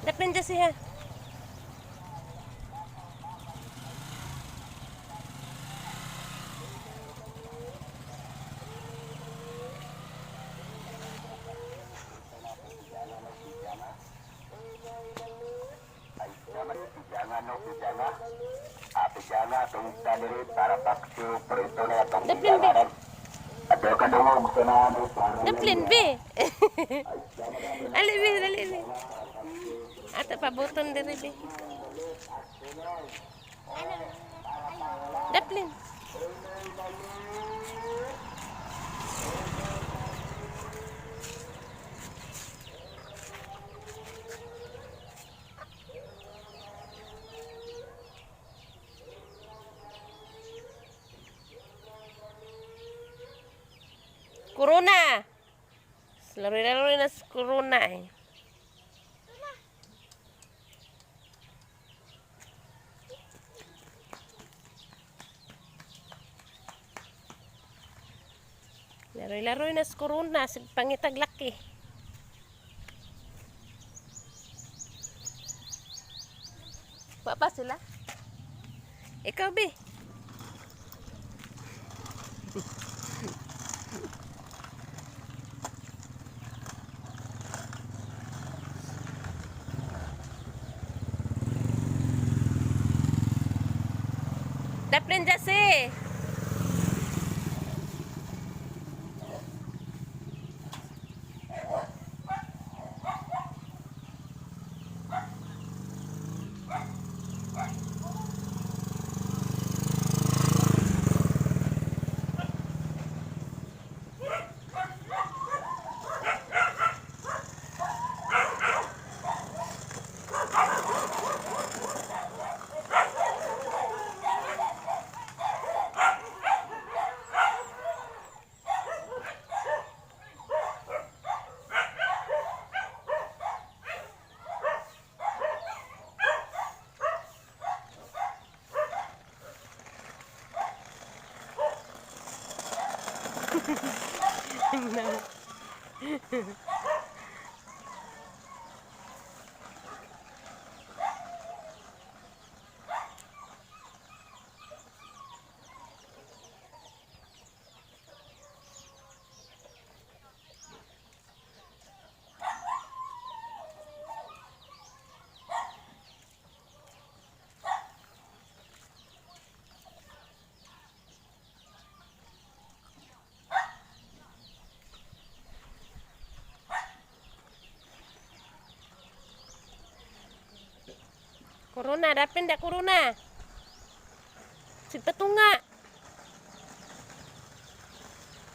Daplin dyan siya. Daplin be. Daplin be. Ali be, dali be. Ata pabuton diri be. Daplin. Corona. Laro-laro na sa corona eh. Laro-laro na sa corona, sig pangitag laki. Wa pa sila? Ikaw, be. Daplin jase. No. Corona, dapin da corona. Sigpatunga.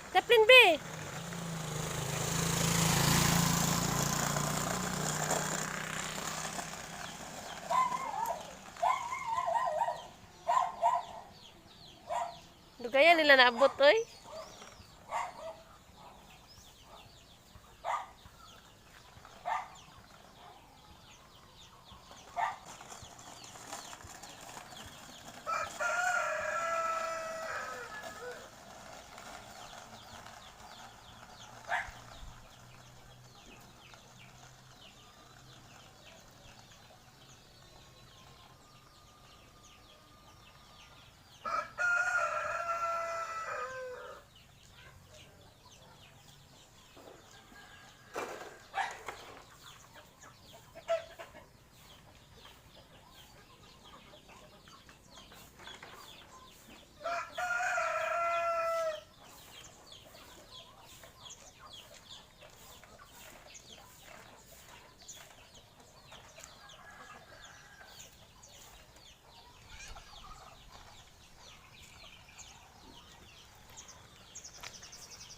Daplin be. Dugayan nila naabot oy.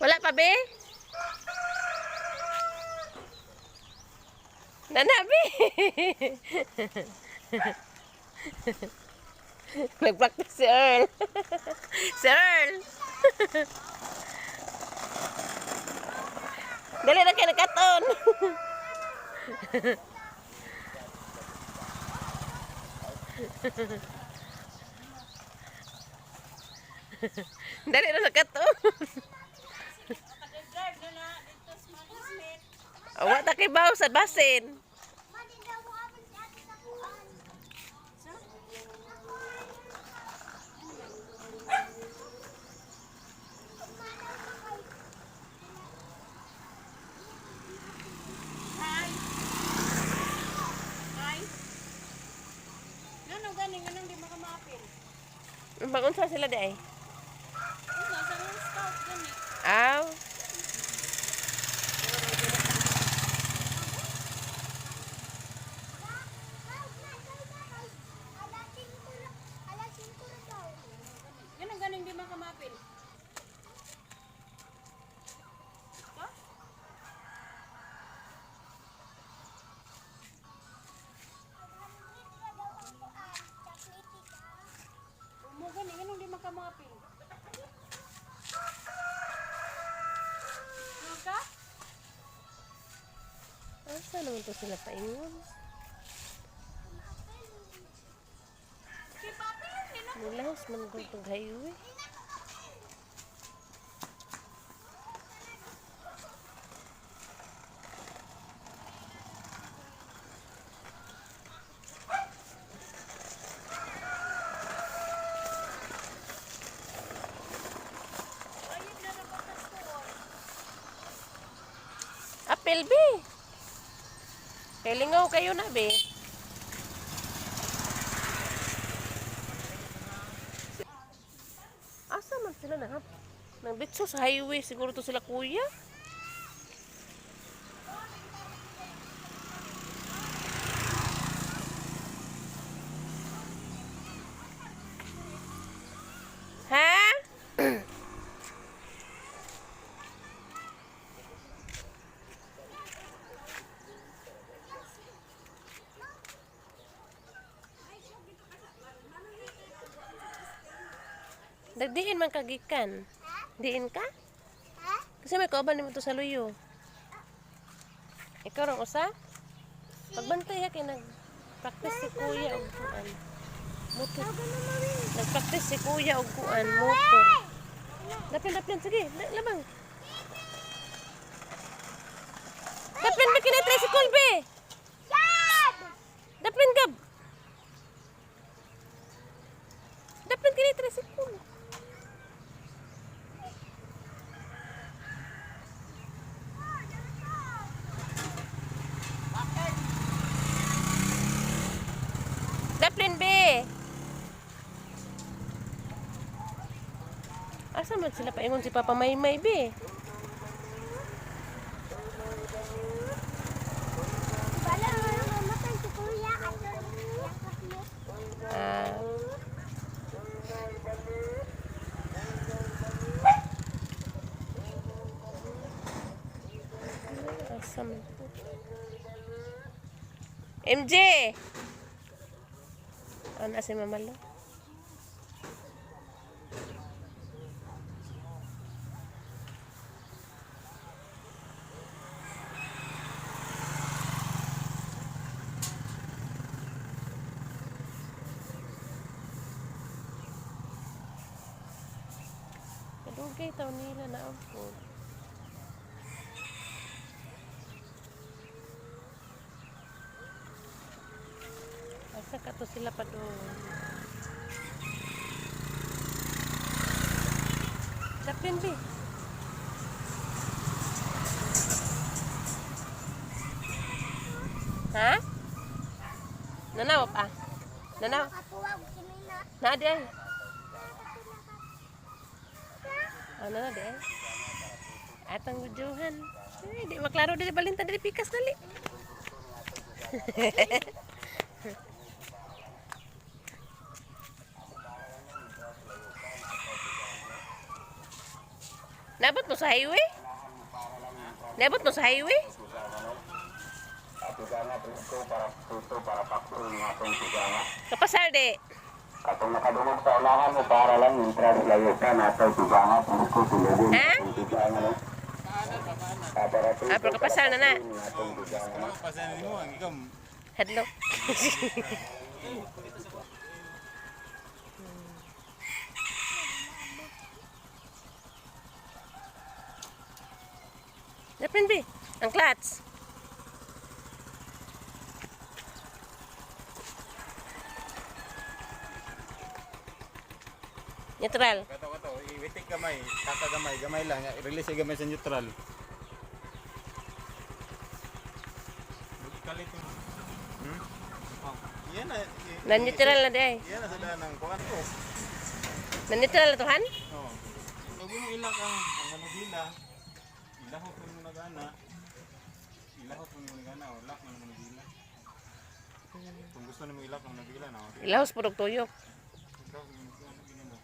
Wala pa be? Nana be. Nag-practice si Earl. Si Earl. Dali na kayo nagkaton. Dali na nagkaton. Drive na na dito sa mga classmate. Awa ta kay baw sa basin. Ma, di daw mo. Magunsa sila di ay? Ano, sa mga scout gani. Aw. Ganun ganing di makamapil. Ka? Mo gani ganun di makamapil. Ano ka? Asa naman to sila paingon? Kay papi yun eh, no? Nilahos man kong paghayo eh. Ayun na nabatas ko. Apel be. Kailingaw kayo na be. Asa man sila na? Nang ditso sa highway siguro to sila kuya. Ha? Nagdiin man kagikan. Diin ka? Kasi may kauban nimo to sa luyo. Ikaw rong usa? Pagbantay ha kay nag-practice si kuya og kuan. Motor. Nag-practice si kuya og kuan motor. Dapin dapin sige, labang. Dapin ba kini tricycle be? Dapin gab. Dapin kini tricycle. Daplin be. Asa man sila paingon si Papa Maymay be? Ah. Asa man to? MJ! Ano si Mama Lo? Kadugay taon nila na ako. Asa ka to sila pa doon? Dapin, bi. Ha? Nanaw pa? Nanaw? Na di ay. Ano na di ay? Atang gudyuhan. Ay, di maklaro dili balinta dili pikas dali. Nabot mo sa highway? Nabot mo sa highway? Kapasal di. Katong nakadungog sa unahan mo para lang mientras layo ka natay tuganga puro tulugon Ha? atong tuganga no. Para Ah, pero kapasal na na. atong tuganga. Pasanin mo, ang ikaw. Hadlok. Dapin bi. Ang clutch. Neutral. Kato, kato, iwitik gamay, kakagamay, gamay lang. I-release yung gamay sa neutral. Kalit. Hmm? Yan na. Na neutral na di ay. Yan na sa daan ng kuwan ko. Nanito na tuhan? Oo. Pag mo ilak ang manubila, ilahot mo nagana. Ilahot mo nagana o lock mo manubila. Kung gusto nimo ilak ang manubila na. Ilahos po og tuyok. Ikaw mo ano gini mo.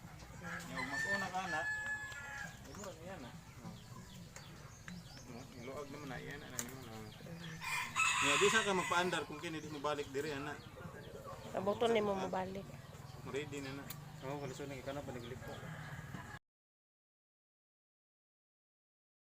Nya og mas-una ka na. Ay mura niya na. Oh. Iluag naman na iyan ana nimo na. Nya di sa ka magpaandar kung kini di mo balik diri ana. Ang buton nimo mobalik. Ready na na. Oo, kalisod na kana pa naglipo.